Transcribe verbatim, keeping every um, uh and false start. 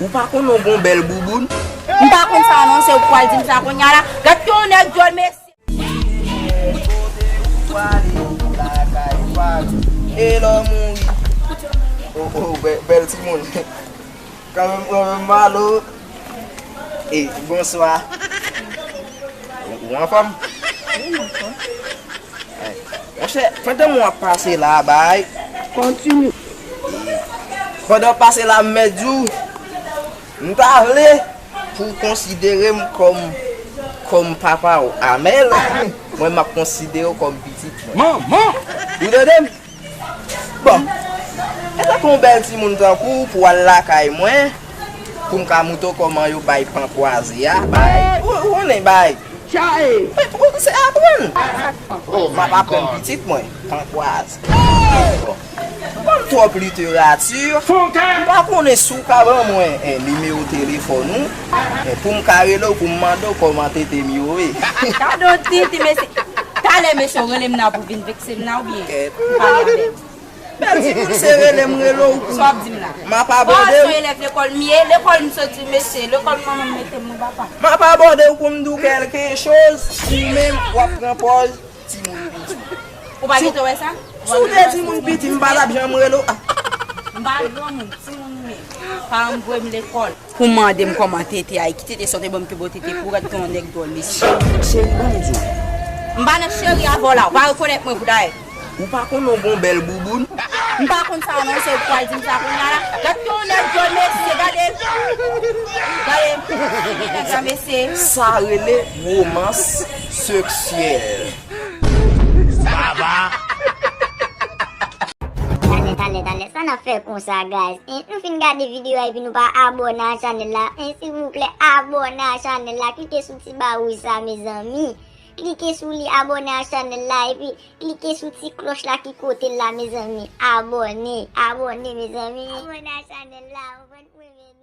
Ou pa konn ou gon bèl bouboun? M pa konn sa non, se ou k pral di m sa kounye a la. Gad yon nèg djòl mesye. Kote ou pwale lakay pa. E lè w mouri. Oh, oh, bè- bèl timoun. Kanmenm, kanmenm, malo. E, bonswa. Ou, ou anfòm? Monchè, pandan mwen ap pase la, bay. Kontini. Pandan w ap pase la, m mèt di w, m ta vle pou w konsidere m kòm, kòm papa w. Amèl, mwen, m ap konsidere w kòm pitit mwen. Manman! Ou tande m? Bon, e tankou yon bèl timoun tankou w pou w al lakay mwen, pou m ka montre w kòman yo bay pan kwaze a, bay. Ou, ou konnen bay. Chae! Ou, ou, se aprann. M ap aprann pitit mwen, pan kwaze. Bon. Ban m twòp literati. M pa konnen si w ka ban mwen, eh, nimewo telefòn ou, eh, pou m ka rele w, pou m mande w kòman tete m yo ye. Gade yon titi, mesye. Talè, mesye, w rele m nan pou vin vekse m nan, oubyen? Kèt. M pale avè m. Bèl timoun, se rele m rele w pou. Sa w ap di m la? M ap abòde w. Ou se yon elèv lekòl m ye, lekòl m soti, mesye, lekòl manman m mete m, wi papa. M ap abòde w pou m di w kèlke choz, ou menm, w ap pran pòz timoun piti. Ou pa gentan wè sa? Si w te timoun piti, m pa t ap janm rele w. Ah. M pa granmoun, timoun m ye. Paran m voye m lekòl. Pou mande m kòman tete a ye, ki tete sa w te ban m pi bon tete pou w gad kòman nèg dwòl mesye. Cheri, ban m di w. M pa nan cheri avè w la, ou pa rekonèt mwen pou dayè. Ou pa konn ou gon bèl bouboun? M pa konn sa non, se ou k pral di m sa kounye a la. Gad yon nèg dwòl mesye, gade. Gade. Gade sa mesye. Sa rele womans seksyèl. Baba. Talè, talè, talè, sa n ap fè konsa, guys? Hein? Nou fin gade videyo a epi nou pa abòne a chanèl la. Hein, silvouplè, abòne a chanèl la. Klike sou ti ba wouj sa, mezanmi. Klike sou li, abòne a chanèl la, epi klike sou ti klòch la ki kote l la, mezanmi. Abòne, abòne, mezanmi. Abòne a chanèl la, ou konprann?